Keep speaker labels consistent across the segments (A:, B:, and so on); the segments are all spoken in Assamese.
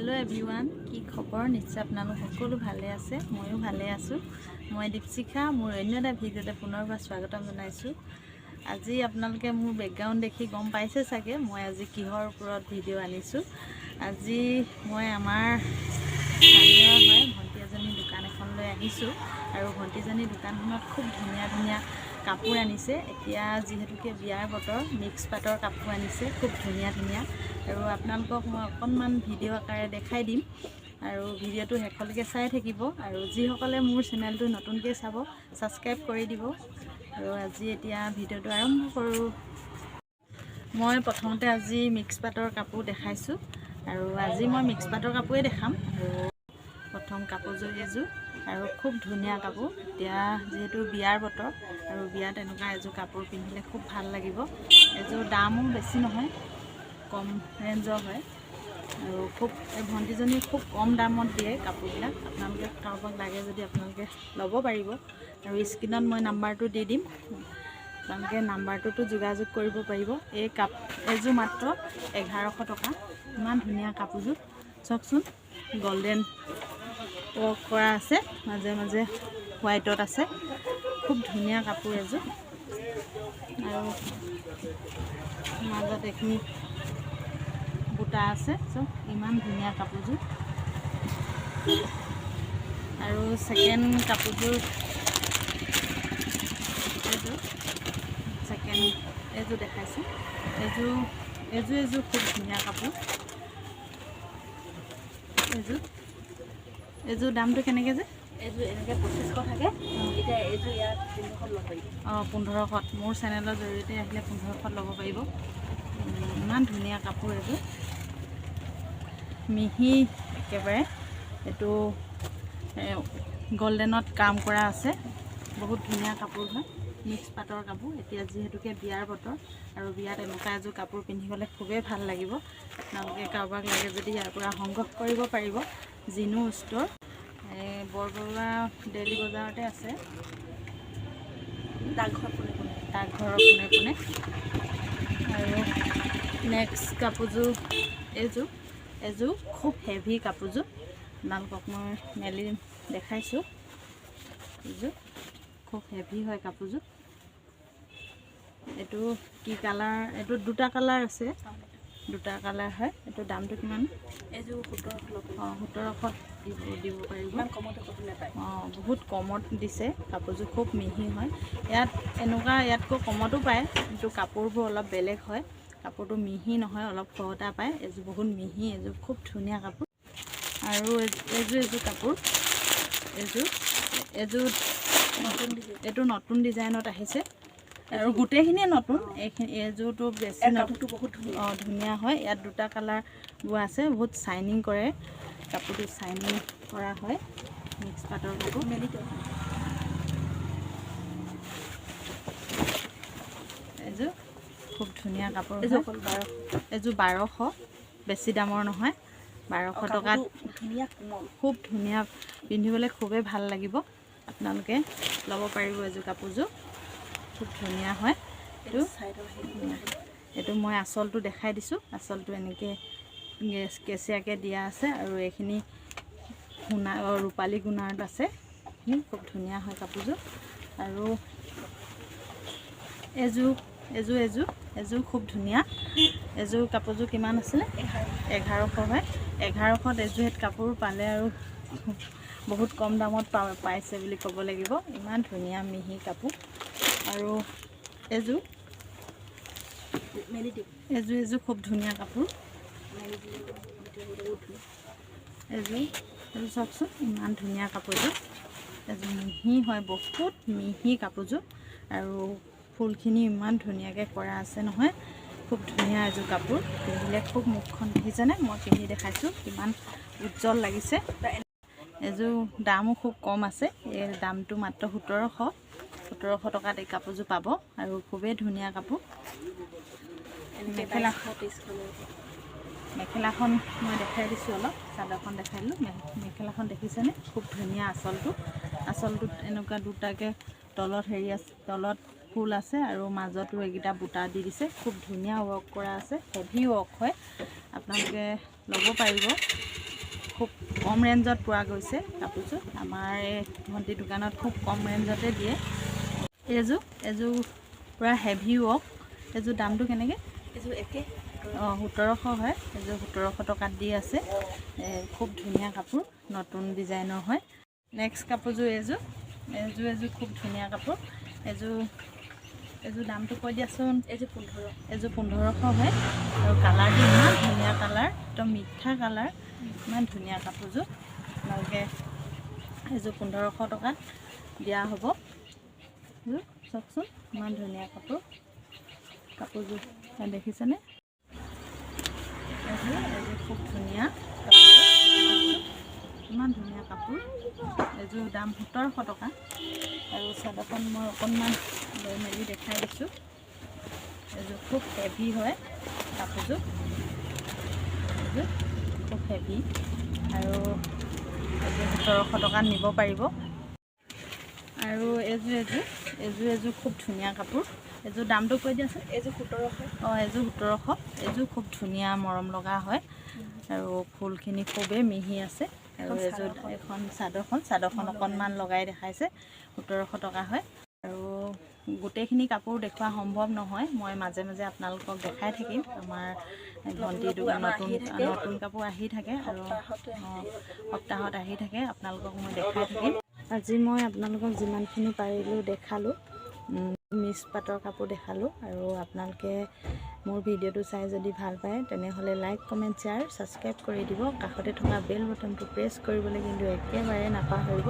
A: হেল্ল' এভৰিৱান, কি খবৰ? নিশ্চয় আপোনালোক সকলো ভালে আছে। ময়ো ভালে আছোঁ। মই দীপশিখা, মোৰ অন্য এটা ভিডিঅ'তে পুনৰবাৰ স্বাগতম জনাইছোঁ। আজি আপোনালোকে মোৰ বেকগ্ৰাউণ্ড দেখি গম পাইছে চাগে মই আজি কিহৰ ওপৰত ভিডিঅ' আনিছোঁ। আজি মই আমাৰ স্থানীয় হয় ভণ্টি এজনী দোকান এখন লৈ আহিছোঁ আৰু ভণ্টিজনী দোকানখনত খুব ধুনীয়া ধুনীয়া কাপোৰ আনিছে। এতিয়া যিহেতুকে বিয়াৰ বতৰ, মিক্স পাটৰ কাপোৰ আনিছে, খুব ধুনীয়া ধুনীয়া। আৰু আপোনালোকক মই অকণমান ভিডিঅ' আকাৰে দেখাই দিম আৰু ভিডিঅ'টো শেষলৈকে চাই থাকিব। আৰু যিসকলে মোৰ চেনেলটো নতুনকৈ চাব, ছাবস্ক্ৰাইব কৰি দিব। আৰু আজি এতিয়া ভিডিঅ'টো আৰম্ভ কৰোঁ। মই প্ৰথমতে আজি মিক্স পাটৰ কাপোৰ দেখাইছোঁ আৰু আজি মই মিক্স পাটৰ কাপোৰেই দেখাম। আৰু প্ৰথম কাপোৰযোৰ এইযোৰ আৰু খুব ধুনীয়া কাপোৰ। এতিয়া যিহেতু বিয়াৰ বতৰ আৰু বিয়াত এনেকুৱা এযোৰ কাপোৰ পিন্ধিলে খুব ভাল লাগিব। এযোৰ দামো বেছি নহয়, কম ৰেঞ্জৰ হয় আৰু খুব এই ভণ্টিজনী খুব কম দামত দিয়ে কাপোৰবিলাক। আপোনালোকে কাৰোবাক লাগে যদি আপোনালোকে ল'ব পাৰিব আৰু স্ক্ৰীণত মই নাম্বাৰটো দি দিম, আপোনালোকে নাম্বাৰটোতো যোগাযোগ কৰিব পাৰিব। এই এযোৰ মাত্ৰ 1100 টকা। ইমান ধুনীয়া কাপোৰযোৰ চাওকচোন। গল্ডেন ৱৰ্ক কৰা আছে, মাজে মাজে হোৱাইটত আছে। খুব ধুনীয়া কাপোৰ এযোৰ আৰু মাজত এইখিনি বুটা আছে। চব ইমান ধুনীয়া কাপোৰযোৰ। আৰু ছেকেণ্ড কাপোৰযোৰ এইযোৰ। ছেকেণ্ড এইযোৰ দেখাইছোঁ। এইযোৰ এইযোৰ এইযোৰ খুব ধুনীয়া কাপোৰ এইযোৰ। এইযোৰ দামটো কেনেকৈ যে?
B: এইযোৰ এনেকৈ 2500 থাকে। এতিয়া এইযোৰ ইয়াত 1500ত ল'ব পাৰিব।
A: অঁ, 1500ত। মোৰ চেনেলৰ জৰিয়তে আহিলে 1500ত ল'ব পাৰিব। ইমান ধুনীয়া কাপোৰ এইযোৰ, মিহি একেবাৰে। এইটো গল্ডেনত কাম কৰা আছে। বহুত ধুনীয়া কাপোৰ হয়, মিক্স পাটৰ কাপোৰ। এতিয়া যিহেতুকে বিয়াৰ বতৰ আৰু বিয়াত এনেকুৱা এযোৰ কাপোৰ পিন্ধি গ'লে খুবেই ভাল লাগিব। আপোনালোকে কাৰোবাক লাগে যদি ইয়াৰ পৰা সংগ্ৰহ কৰিব পাৰিব। জিনু ষ্ট'ৰ, এই বৰবৰুৱা ডেইলি বজাৰতে আছে।
B: ডাকঘৰ পোনে পোনে।
A: ডাকঘৰৰ পোনে পোনে। আৰু নেক্সট কাপোৰযোৰ এইযোৰ। এইযোৰ খুব হেভি কাপোৰযোৰ। আপোনালোকক মই মেলি দেখাইছোঁ। এইযোৰ খুব হেভি হয় কাপোৰযোৰ। এইটো কি কালাৰ? এইটো দুটা কালাৰ আছে, দুটা কালাৰ হয়। এইটো দামটো কিমান?
B: এইযোৰ 1700 ল'ব।
A: অঁ, 1700ত দিব দিব পাৰিব।
B: ইমান কমতে ক'তো নাপায়।
A: অঁ, বহুত কমত দিছে। কাপোৰযোৰ খুব মিহি হয়। ইয়াত এনেকুৱা ইয়াতকৈ কমতো পায়, কিন্তু কাপোৰবোৰ অলপ বেলেগ হয়। কাপোৰটো মিহি নহয়, অলপ খহটা পায়। এইযোৰ বহুত মিহি, এইযোৰ খুব ধুনীয়া কাপোৰ। আৰু এইযোৰ এযোৰ কাপোৰ, এইযোৰ এযোৰ
B: নতুন ডিজাইন।
A: এইটো নতুন ডিজাইনত আহিছে আৰু গোটেইখিনিয়ে নতুন। এইখিনি এইযোৰটো বেছি
B: এই
A: নতুন।
B: কাপোৰটো বহুত ধুনীয়া।
A: অঁ, ধুনীয়া হয়। ইয়াত দুটা কালাৰ বোৱা আছে। বহুত চাইনিং কৰে কাপোৰটো, চাইনিং কৰা হয়। মিক্স পাটৰ কাপোৰ।
B: মেলি দিয়ক।
A: এইযোৰ খুব ধুনীয়া কাপোৰ
B: এইযোৰ
A: হয়।
B: অকল 1200।
A: এইযোৰ 1200, বেছি দামৰ নহয়, 1200 টকাত।
B: কাপোৰটো ধুনীয়া, কোমল।
A: খুব ধুনীয়া, পিন্ধিবলৈ খুবেই ভাল লাগিব। আপোনালোকে ল'ব পাৰিব এইযোৰ কাপোৰযোৰ, খুব ধুনীয়া হয়।
B: এইটো
A: এইটো
B: চাইডৰ হেৰি।
A: এইটো মই আচলটো দেখাই দিছোঁ। আচলটো এনেকৈ কেঁচিয়াকৈ দিয়া আছে আৰু এইখিনি সোণা, ৰূপালী গুণাৰত আছে। এইখিনি খুব ধুনীয়া হয় কাপোৰযোৰ। আৰু এযোৰ এযোৰ এযোৰ এযোৰ খুব ধুনীয়া। এযোৰ কাপোৰযোৰ কিমান আছিলে? 1100 হয়। 1100ত এযোৰ কাপোৰ পালে আৰু বহুত কম দামত পাইছে বুলি ক'ব লাগিব। ইমান ধুনীয়া মিহি কাপোৰ। আৰু এযোৰ
B: মেলি দিয়ক।
A: এযোৰ এযোৰ খুব ধুনীয়া কাপোৰ।
B: মেলি দিলে বহুত ধুনীয়া।
A: এযোৰ এযোৰ চাওকচোন, ইমান ধুনীয়া কাপোৰযোৰ। এযোৰ মিহি হয়, বহুত মিহি কাপোৰযোৰ আৰু ফুলখিনি ইমান ধুনীয়াকৈ কৰা আছে নহয়। খুব ধুনীয়া এযোৰ কাপোৰ, পিন্ধিলে খুব মুখখন, দেখিছেনে? মই পিন্ধি দেখাইছোঁ, কিমান উজ্জ্বল লাগিছে। এযোৰ দামো খুব কম আছে। এই দামটো মাত্ৰ 1700। 1700 টকাত এই কাপোৰযোৰ পাব আৰু খুবেই ধুনীয়া কাপোৰ।
B: এনেকৈ
A: মেখেলা।
B: 2200, 2300 ল'ব।
A: মেখেলাখন মই দেখাই দিছোঁ অলপ, চাদৰখন দেখাই দিলোঁ। মেখেলাখন দেখিছেনে? খুব ধুনীয়া আচলটো। আচলটোত এনেকুৱা দুটাকৈ তলত হেৰি আছে, তলত ফুল আছে আৰু মাজতো এইকেইটা বুটা দি দিছে। খুব ধুনীয়া ৱৰ্ক কৰা আছে, হেভি ৱৰ্ক হয়। আপোনালোকে ল'ব পাৰিব। খুব কম ৰেঞ্জত পোৱা গৈছে কাপোৰযোৰ। আমাৰ এই ভণ্টি দোকানত খুব কম ৰেঞ্জতে দিয়ে। এইযোৰ পূৰা হেভি ৱৰ্ক। এইযোৰ দামটো কেনেকৈ?
B: এইযোৰ একে।
A: অঁ, 1700 হয়। এইযোৰ 1700 টকাত দি আছে। খুব ধুনীয়া কাপোৰ, নতুন ডিজাইনৰ হয়। নেক্সট কাপোৰযোৰ এইযোৰ। এইযোৰ খুব ধুনীয়া কাপোৰ। এইযোৰ দামটো কৈ দিয়াচোন।
B: এইযোৰ 15।
A: এইযোৰ 1500 হয় আৰু কালাৰটো ইমান ধুনীয়া কালাৰ, একদম মিঠা কালাৰ, ইমান ধুনীয়া কাপোৰযোৰ। আপোনালোকে এইযোৰ 1500 টকাত দিয়া হ'ব। এইযোৰ চাওকচোন, ইমান ধুনীয়া কাপোৰ। কাপোৰযোৰ দেখিছেনে? এইযোৰ খুব ধুনীয়া কাপোৰযোৰ, ইমান ধুনীয়া কাপোৰ। এইযোৰ দাম 1700 টকা। আৰু চাদৰখন মই অকণমান লৈ মেলি দেখাই দিছোঁ। এইযোৰ খুব হেভি হয় কাপোৰযোৰ। এইযোৰ খুব হেভি আৰু এইযোৰ 1700 টকাত নিব পাৰিব। আৰু এইযোৰ খুব ধুনীয়া কাপোৰ। এইযোৰ দামটো কৈ দিয়াচোন।
B: এইযোৰ 1700।
A: অঁ, এইযোৰ 1700। এইযোৰ খুব ধুনীয়া, মৰম লগা হয় আৰু ফুলখিনি খুবেই মিহি আছে। আৰু
B: এখন
A: এইযোৰ
B: চাদৰখন।
A: এখন চাদৰখন অকণমান লগাই দেখাইছে। 1700 টকা হয়। আৰু গোটেইখিনি কাপোৰ দেখুওৱা সম্ভৱ নহয়। মই মাজে মাজে আপোনালোকক দেখাই থাকিম। আমাৰ ভণ্টি
B: কাপোৰ আমাৰ
A: নতুন
B: আহি থাকে।
A: নতুন কাপোৰ আহি থাকে আৰু
B: সপ্তাহতে আহি
A: অঁ,
B: থাকে।
A: সপ্তাহত আহি থাকে। আপোনালোকক মই দেখাই থাকিম। আজি মই আপোনালোকক যিমানখিনি পাৰিলোঁ দেখালোঁ, মিক্স পাটৰ কাপোৰ দেখালোঁ। আৰু আপোনালোকে মোৰ ভিডিঅ'টো চাই যদি ভাল পায়, তেনেহ'লে লাইক, কমেণ্ট, শ্বেয়াৰ, ছাবস্ক্ৰাইব কৰি দিব। কাষতে থকা বেল বটনটো প্ৰেছ কৰিবলৈ কিন্তু একেবাৰে নাপাহৰিব।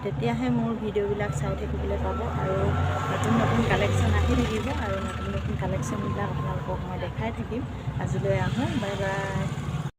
A: তেতিয়াহে মোৰ ভিডিঅ'বিলাক চাই থাকিবলৈ পাব আৰু নতুন নতুন কালেকশ্যন আহি থাকিব আৰু নতুন নতুন কালেকশ্যনবিলাক আপোনালোকক মই দেখাই থাকিম। আজিলৈ আহোঁ, বাই বাই।